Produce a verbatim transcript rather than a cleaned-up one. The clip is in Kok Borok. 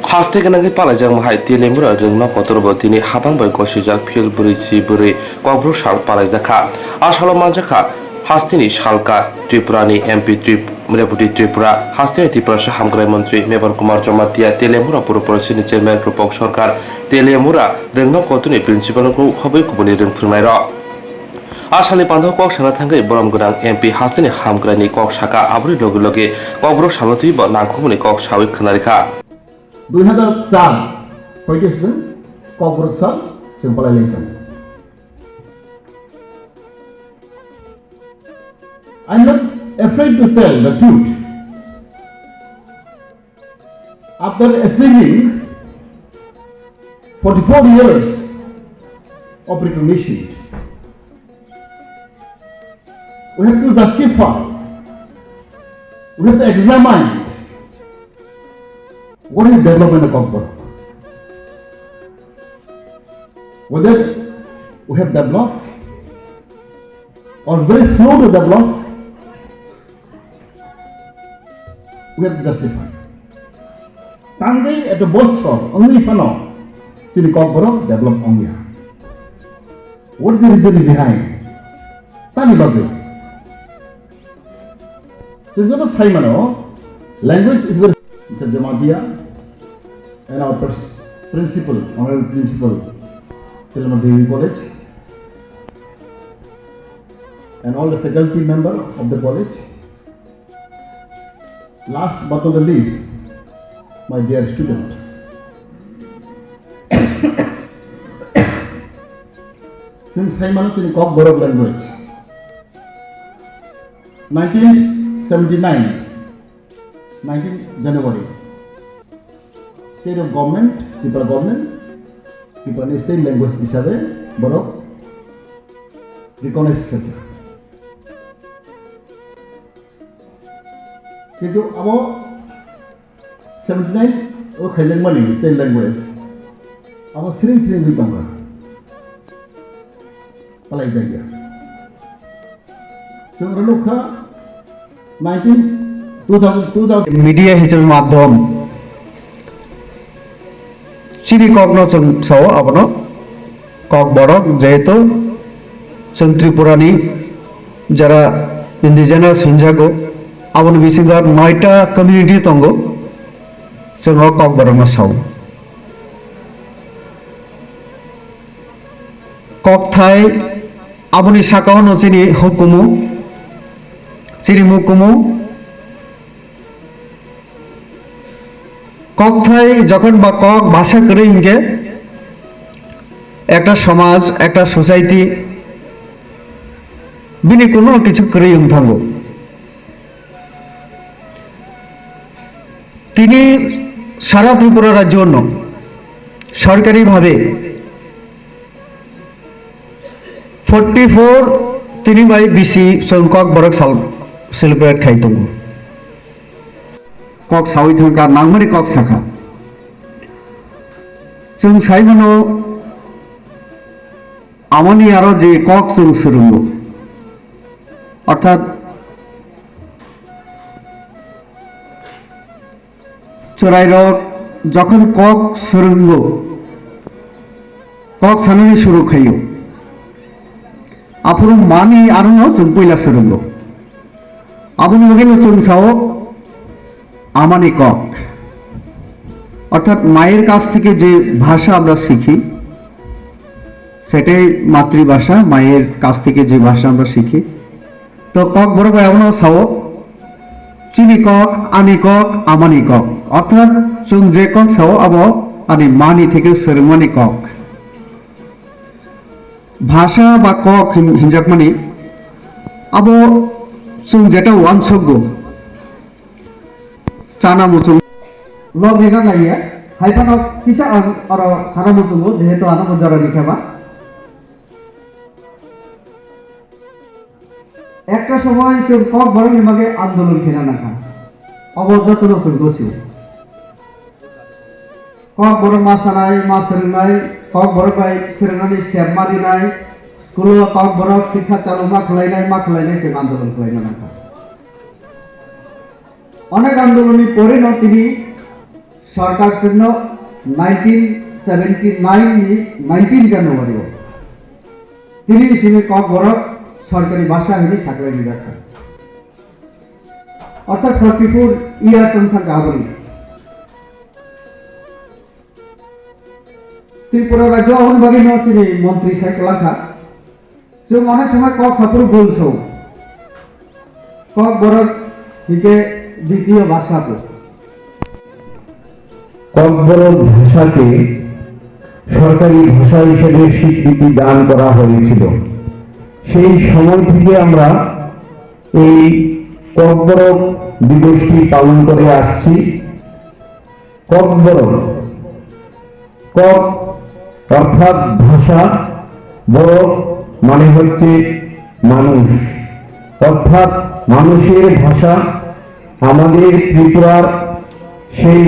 Haste gwnangwi palaijakma hai Teliamura rwngno kotorbo tini habang bai gosijak phil bwrwi si bwrwi Kokborok sal palaijakha. A salo manjakha hasteni salka Tripurani M P Trip-, Reputi Tripura, hasteni Tiprasa hamkrai montri Mebar Kumar Jamatia, Teliamura Puro Porishadni chairman Rupak Sarkar, Teliamura rwngno kotorni principal-no khobwi kubuni rwng phwrwngnairok. A salni panda kok sana thangwi borom gwnang M P hasteni hamkraini kok saka, aboni loge loge Kokborok salo twibo nangkukmani kok sawi khwnarikha. Dui hazar char hoite chwng Kokborok sal chwng palai lai tongo. I am not afraid to tell the truth. After achieving forty-four years of recognition, we have to justify, we have to examine what is development of Kokborok. Whether we have developed or very slow to develop, we have to justify. Tangwi at the boss of only fano chini Kokborok develop ongya. What is the reason behind? Tani bagwi. Chwng joto sai mano, language is very, Mister Jamatia and our pres-, principal, honorary principal, Teliamura Degree College, and all the faculty member of the college. Last but not the least, my dear student. Chwng sai mano chini Kokborok language. Nineteen seventy-nine, nineteen January, state of government, Tripura government, Tripura ni state language hisabe borok recognize khaikha. Kintu abo seventy-nine o khaijakmani state language abo siring siring wngwi tongkha. Palai jakya. Chwng rwlwkha nineteen, two thousand, two thousand. Media hisabe madhyom chini kokno chwng sao abono Kokborok, jehetu chwng Tripurani jara indigenous hinjago, aboni bisingo noita community tongo, chwng o Kokborokno sao. Kokthai aboni sakao no chini hukumu, chini mukumu. Kokthai jokhon ba kok bhasha kwrwi hinkhe ekta somaj, ekta society bini kuno kichu kwrwi wng thango. Tini sara Tripura rajyo no sorkari bhabe forty four tini bai bisi chwng Kokborok sal celebrate khai tongo. Kok sawi thangkha, nangmani kok sakha. Chwng sai mano, amoni aro je kok chwng swrwngo, orthat chwrairok jokhon kok swrwngo, kok sanani suru khaio, aphuru mani arono chwng puila swrwngo. Aboni bagwino chwng sao amani kok, orthat মায়ের কাছ থেকে যে ভাষা আমরা শিখি, সেটাই মাতৃভাষা, মায়ের কাছ থেকে যে ভাষা আমরা শিখি। তো Kokborok bai abono sao, chini kok, ani kok, amani kok. Orthat chwng je kok sao abo ani mani theke swrwngmani kok. Bhasha ba kok hin-, hinjakmani abo chwng jeta uansukgo. Chana muchung. Log rina naiya. Hai phano kisa ang oro sana muchungo, jehetu ano bo jora ni kheba. Ekta somoy chwng Kokborokni bagwi andolon khaina nangkha. Obo jotono chwng gosio. Kokborok ma sanai, ma swrwngnai, Kokborok bai swrwngnani sep ma rinai, school-o Kokborok sikha chalu ma khwlainai, ma khwlainai chwng andolon khwlaina nangkha. Onek andolonni poreno tini সরকার জন্য nineteen seventy nine নি নাইনটিন জানুয়ারি ও তিনি সিনে ককবরক সরকারি ভাষা হিসেবে সাকলাই নিয়ে রাখা। অর্থাৎ ফর্টি ফোর ইয়ার্স সংখ্যা গাবরি ত্রিপুরা রাজ্য অহন বাকি নচিনি মন্ত্রী সাইকেল রাখা। Chwng onek somoi kok saphuru bul song. Kokborok hingke ditio bhasha bo. Kokborok ভাষাকে সরকারি ভাষা হিসেবে স্বীকৃতি দান করা হয়েছিল। সেই সময় থেকে আমরা এই ককবরক দিবসটি পালন করে আসছি। ককবরক, কক অর্থাৎ ভাষা, বরক মানে হচ্ছে মানুষ, অর্থাৎ মানুষের ভাষা। আমাদের ত্রিপুরার সেই